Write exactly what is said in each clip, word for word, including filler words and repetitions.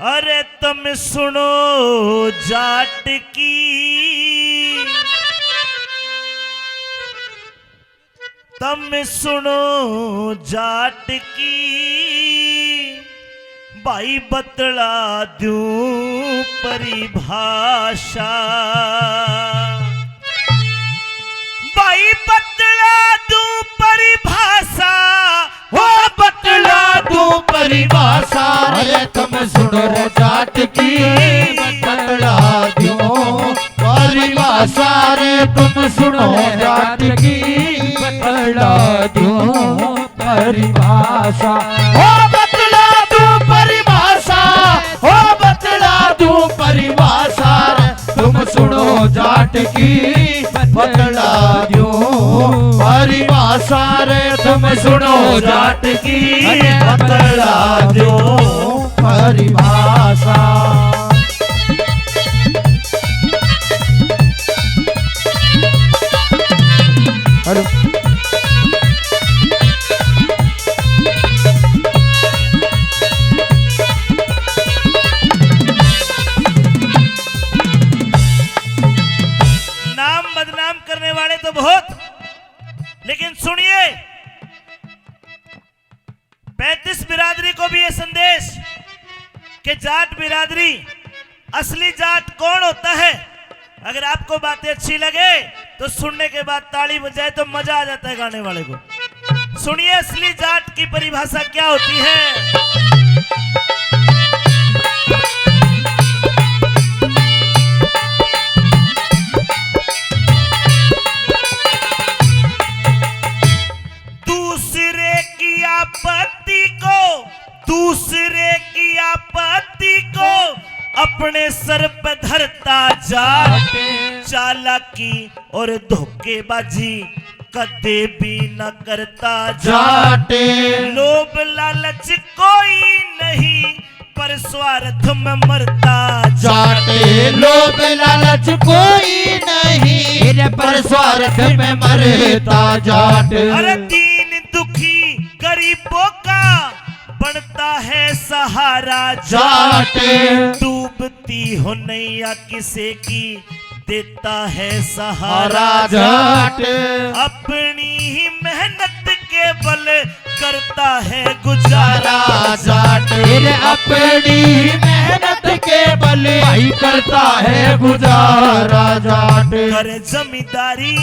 अरे तुम सुनो जाट की, तुम सुनो जाट की, भाई बतला दूं परिभाषा। भाई बतला दूं परिभाषा, हो बतला दूं परिभाषा। अरे तुम सुनो रे जाट की, बतला दूं परिभाषा। रे तुम सुनो जाट की, बतला दूं परिभाषा। हो बतला दूं परिभाषा, हो बतला दूं परिभाषा। रे तुम सुनो जाट की, बतला दूं परिभाषा। रे तुम सुनो जाट की, बतला दूं परिभाषा। हेलो। नाम बदनाम करने वाले तो बहुत, लेकिन सुनिए, पैंतीस बिरादरी को भी ये संदेश कि जाट बिरादरी, असली जाट कौन होता है। अगर आपको बातें अच्छी लगे तो सुनने के बाद ताली बजाए तो मजा आ जाता है गाने वाले को। सुनिए असली जाट की परिभाषा क्या होती है। दूसरे की आपत्ति को, दूसरे की आपत्ति को अपने सर पे धरता जाट, चालाकी और धोखेबाजी कदे भी न करता जाट। जाट। लोभ लालच कोई नहीं, पर स्वार्थ में मरता जाट। जाट। लोभ लालच कोई नहीं, पर स्वार्थ में मरता जाट। अरे दीन दुखी गरीबों का बनता है सहारा जाट। जाट। डूबती हो नैया किसी की, देता है सहारा सहारा जाट। जाट। अपनी ही मेहनत के बल करता है गुजारा जाट। फिर अपनी मेहनत के बल भाई करता है गुजारा जाट। कर जमींदारी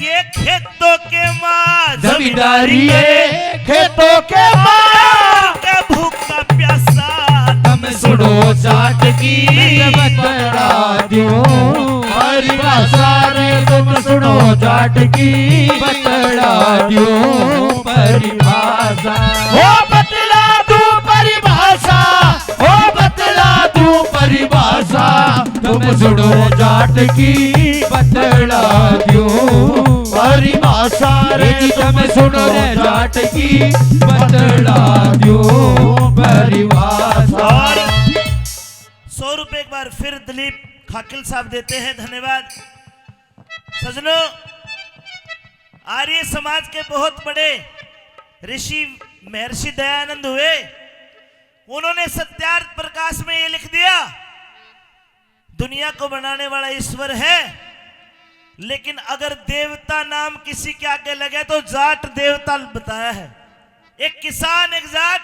ये खेतों के माँ, जमींदारी ये खेतों के माँ। के भूखा प्यासा तुम सुनो जाट की, बतला दूं परिभाषा। रे तुम सुनो जाट की, बतला दूं परिभाषा। हो बतला दूं परिभाषा, हो बतला दूं परिभाषा। तुम सुनो जाट की, बतला दूं परिभाषा। रे तुम सुनो जाट की, बतला दूं परिभाषा। और सौ रुपए एक बार फिर दिलीप खाकिल साहब देते हैं, धन्यवाद। सजनों, आर्य समाज के बहुत बड़े ऋषि महर्षि दयानंद हुए, उन्होंने सत्यार्थ प्रकाश में ये लिख दिया, दुनिया को बनाने वाला ईश्वर है, लेकिन अगर देवता नाम किसी के आगे लगे तो जाट देवता बताया है। एक किसान, एक जाट,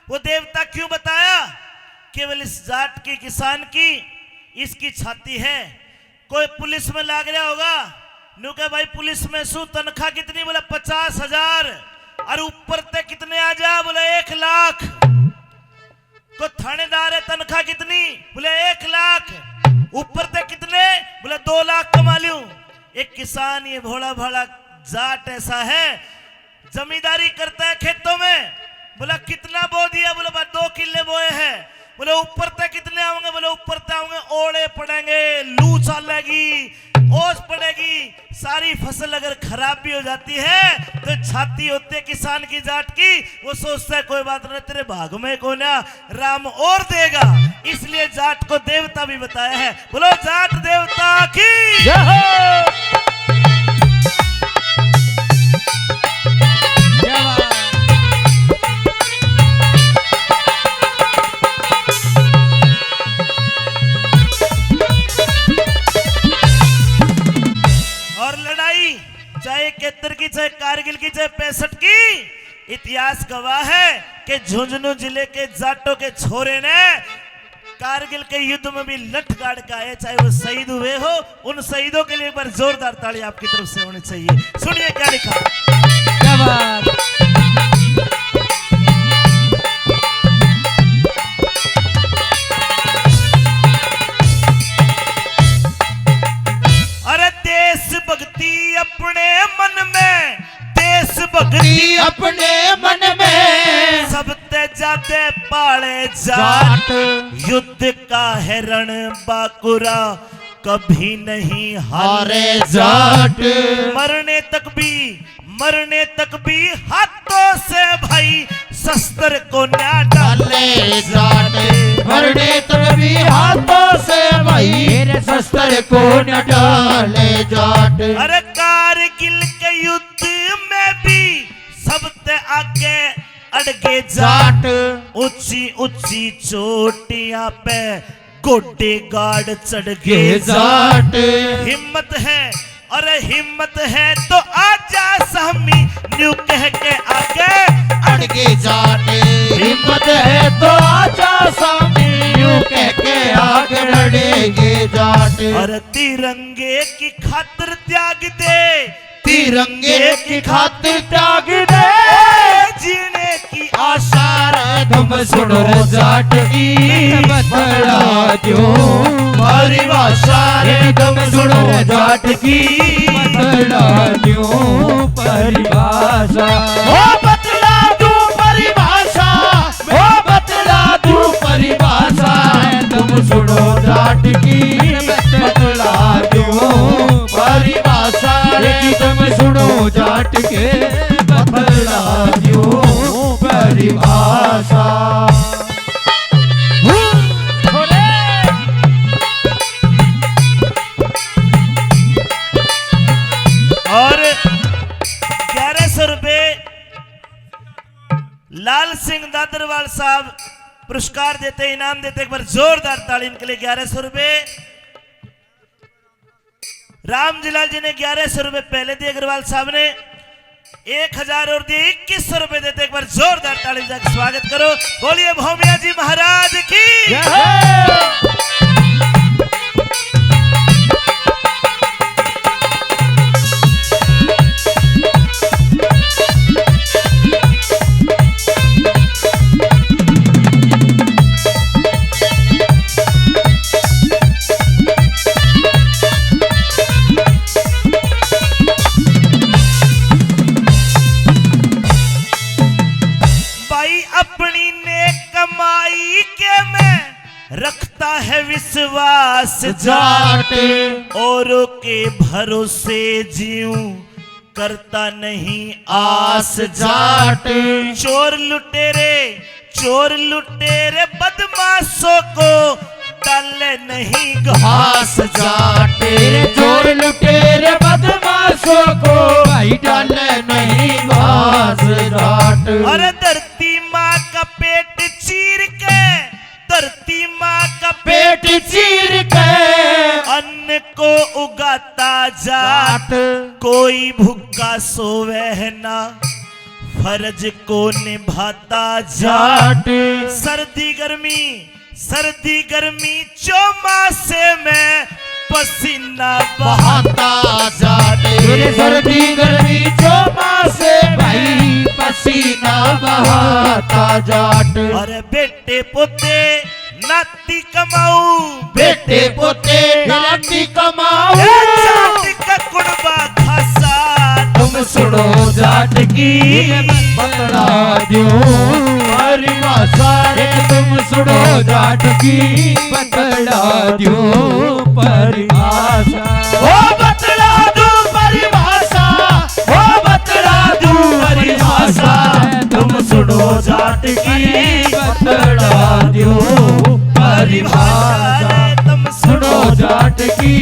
वो देवता क्यों बताया? केवल इस जाट की, किसान की, इसकी छाती है। कोई पुलिस में लाग रहा होगा, न्यू कहे, "भाई, पुलिस में सू, तनख्वाह कितनी?" बोला, "पचास हजार।" "और ऊपर ते कितने आ जा?" बोला, "एक लाख।" कोई थानेदार है, "तनख्वाह कितनी?" बोले, "एक लाख।" "ऊपर ते कितने?" बोले, "दो लाख कमा लूं।" एक किसान, ये भोला भाला जाट ऐसा है, जमींदारी करता है खेतों में। बोला, "कितना बो दिया?" बोला, "बस दो किले बोए हैं।" बोले, "ऊपर ते कितने आवेंगे?" बोले, "ऊपर ते आवेंगे, ओले पड़ेंगे, लू चलेगी, ओस पड़ेगी, सारी फसल अगर खराब भी हो जाती है तो छाती होती है किसान की, जाट की, वो सोचता है, कोई बात नहीं, तेरे भाग में कोन्या, राम और देगा।" इसलिए जाट को देवता भी बताया है। बोलो जाट देवता की जय हो। क्या बात। इतिहास गवाह है कि झुंझुनू जिले के जाटों के छोरे ने कारगिल के युद्ध में भी लठ गाड़ के आए, चाहे वो शहीद हुए हो। उन शहीदों के लिए एक बार जोरदार ताली आपकी तरफ से होनी चाहिए। सुनिए क्या लिखा। क्या बात। अरे देशभक्ति अपने मन में, देशभक्ति अपने मन में, सबते ज्यादा पाले जाट। जाट। युद्ध का है रण बांकुरा, कभी नहीं हारे हारे जाट। जाट। मरने तक भी, मरने तक भी हाथों से भाई शस्त्र को ना डाले डाले जाट। जाट। मरने तक भी हाथों से भाई शस्त्र को न डाले जाट। अरे कारगिल के युद्ध में भी सबसे आगे अड़गे जाट। जाट। ऊंची ऊंची चोटियां पे गोडे गाड़ चढ़ के के जाट। जाट। हिम्मत है, अरे हिम्मत है तो आजा सामी, न्यू कह के आगे अड़गे जाट। हिम्मत है तो आजा सामी, न्यू कह के आगे अड़गे जाट। अरे तिरंगे की खातिर त्याग दे, तिरंगे की खातिर त्याग दे। जीने की आशा रे तुम सुनो रे जाट की, बतला दो परिभाषा रे तुम सुनो रे जाट की, बतला दो परिभाषा। ओ बतला दो परिभाषा, ओ बतला दो परिभाषा, तुम सुनो जाट की, बतला दो परिभाषा, तुम सुनो जाट के, बतला दो परिभाषा। और ग्यारह सौ रुपए लाल सिंह दादरवाल साहब पुरस्कार देते, इनाम देते, एक बार जोरदार ताली इनके लिए। ग्यारह सौ रुपए राम जी लाल जी ने, ग्यारह सौ रुपए पहले दिए अग्रवाल साहब ने, एक हजार और दिए, इक्कीस सौ रुपए देते, एक बार जोरदार ताली बजा के स्वागत करो। बोलिए भौमिया जी महाराज की। जय हो। भाई अपनी नेक कमाई के में रखता है विश्वास जाट। जाट। औरों के भरोसे जीऊं करता नहीं आस जाट। चोर लुटेरे, चोर लुटेरे बदमाशों को डाले नहीं घास जाट। तेरे चोर लुटेरे बदमाशों को भाई डाले नहीं घास जाट। अरे धरती माँ का पेट चीर के, धरती माँ का पेट चीर के अन्न को उगाता जाट। जाट। कोई भूखा सोवे है ना, फर्ज को निभाता जाट। जाट। सर्दी गर्मी, सर्दी गर्मी चौमासे में पसीना बहाता जाट। तेरे सर्दी गर्मी चौमासे भाई पसीना बहाता जाट। अरे बेटे पोते नाती कमाऊ, बेटे पोते नाती कमाऊ। ए जाट का कुड़बा खासा, तुम सुनो जाट की, बतला दो परिभाषा रे, तुम सुनो जाट की, बतला दो परिभाषा। ओ बतला दो परिभाषा, ओ बतला दो परिभाषा, तुम सुनो जाट की, बतला दो परिभाषा। तुम सुनो जाट की,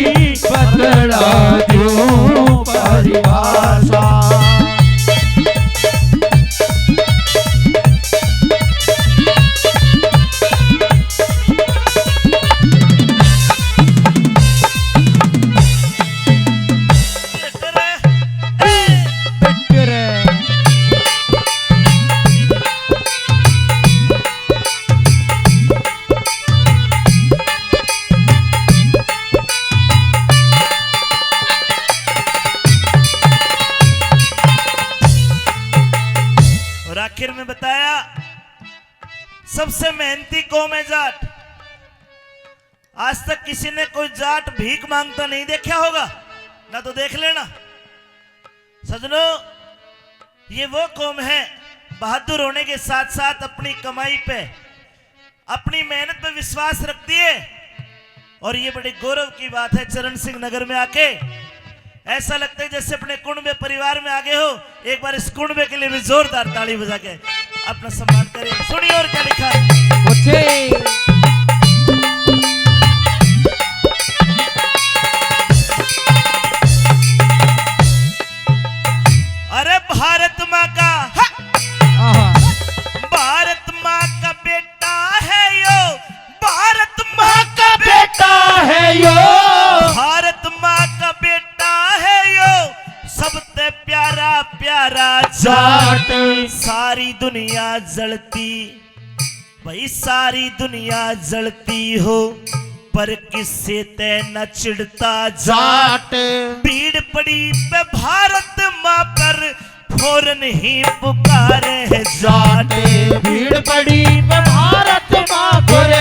बतला दो परिभाषा। सबसे मेहनती कौम है जाट। आज तक किसी ने कोई जाट भीख मांगता नहीं देखा होगा, ना तो देख लेना। सजनों, ये वो कौम है बहादुर होने के साथ साथ अपनी कमाई पे, अपनी मेहनत पे विश्वास रखती है। और ये बड़े गौरव की बात है, चरण सिंह नगर में आके ऐसा लगता है जैसे अपने कुणबे परिवार में आ गए हो। एक बार इस कुणबे के लिए भी जोरदार ताली बजा के अपना सम्मान करें। सुनिए और क्या लिखा है। अरे भारत माँ का, भारत माँ का बेटा है यो, भारत माँ का बेटा है यो, भारत माँ का बेटा है यो, सबसे प्यारा प्यारा जाट। सारी दुनिया जलती, भाई सारी दुनिया जलती हो, पर किससे तै न चिढ़ता जाट। भीड़ पड़ी पे भारत माँ पर, फौरन ही पुकार है जाट। भीड़ पड़ी पे भारत माँ पर,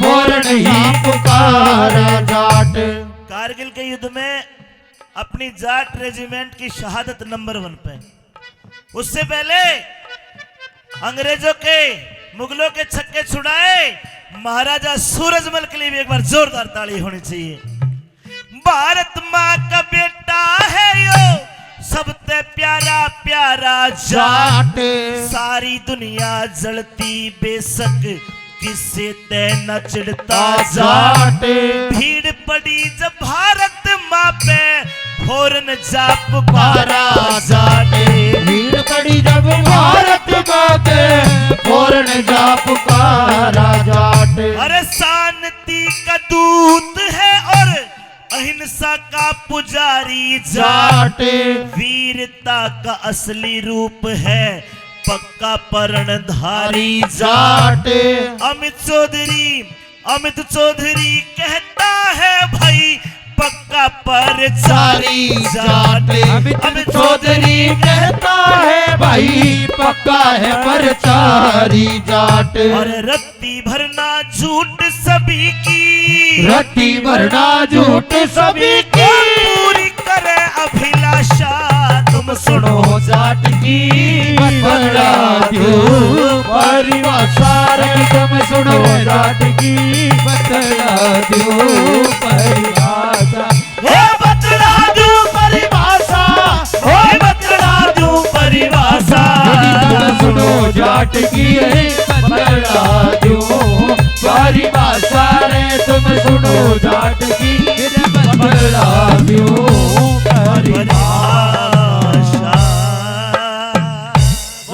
फौरन ही पुकार जाट। कारगिल के युद्ध में अपनी जाट रेजिमेंट की शहादत नंबर वन पे। उससे पहले अंग्रेजों के, मुगलों के छक्के छुड़ाए महाराजा सूरजमल के लिए भी एक बार जोरदार ताली होनी चाहिए। भारत माँ का बेटा है यो, सबसे प्यारा प्यारा जाट। सारी दुनिया जलती बेशक, किससे तै न चिढ़ता जाट। भीड़ पड़ी जब भारत माँ पे, फौरन जा पुकारा जाट। भीड़ पड़ी जब भारत माँ पे, फौरन जा पुकारा जाट। अरे शांति का दूत है और अहिंसा का पुजारी जाट। जाट। वीरता का असली रूप है पक्का परणधारी जाट। अमित चौधरी, अमित चौधरी कहता है भाई पक्का परचारी जाट। अमित चौधरी कहता है भाई पक्का है परचारी जाट। और रत्ती भरना झूठ सभी की, रत्ती भरना झूठ सभी की। और पूरी करे अभिलाषा तुम सुनो जाट की। बतला दूं परिभाषा रे तुम सुनो जाट की। बतला दूं परिभाषा। हे बतला दूं परिभाषा, हे बतला दूं परिभाषा। तुम सुनो जाट की, बतला दूं परिभाषा रे तुम सुनो जाट की। बतला दूं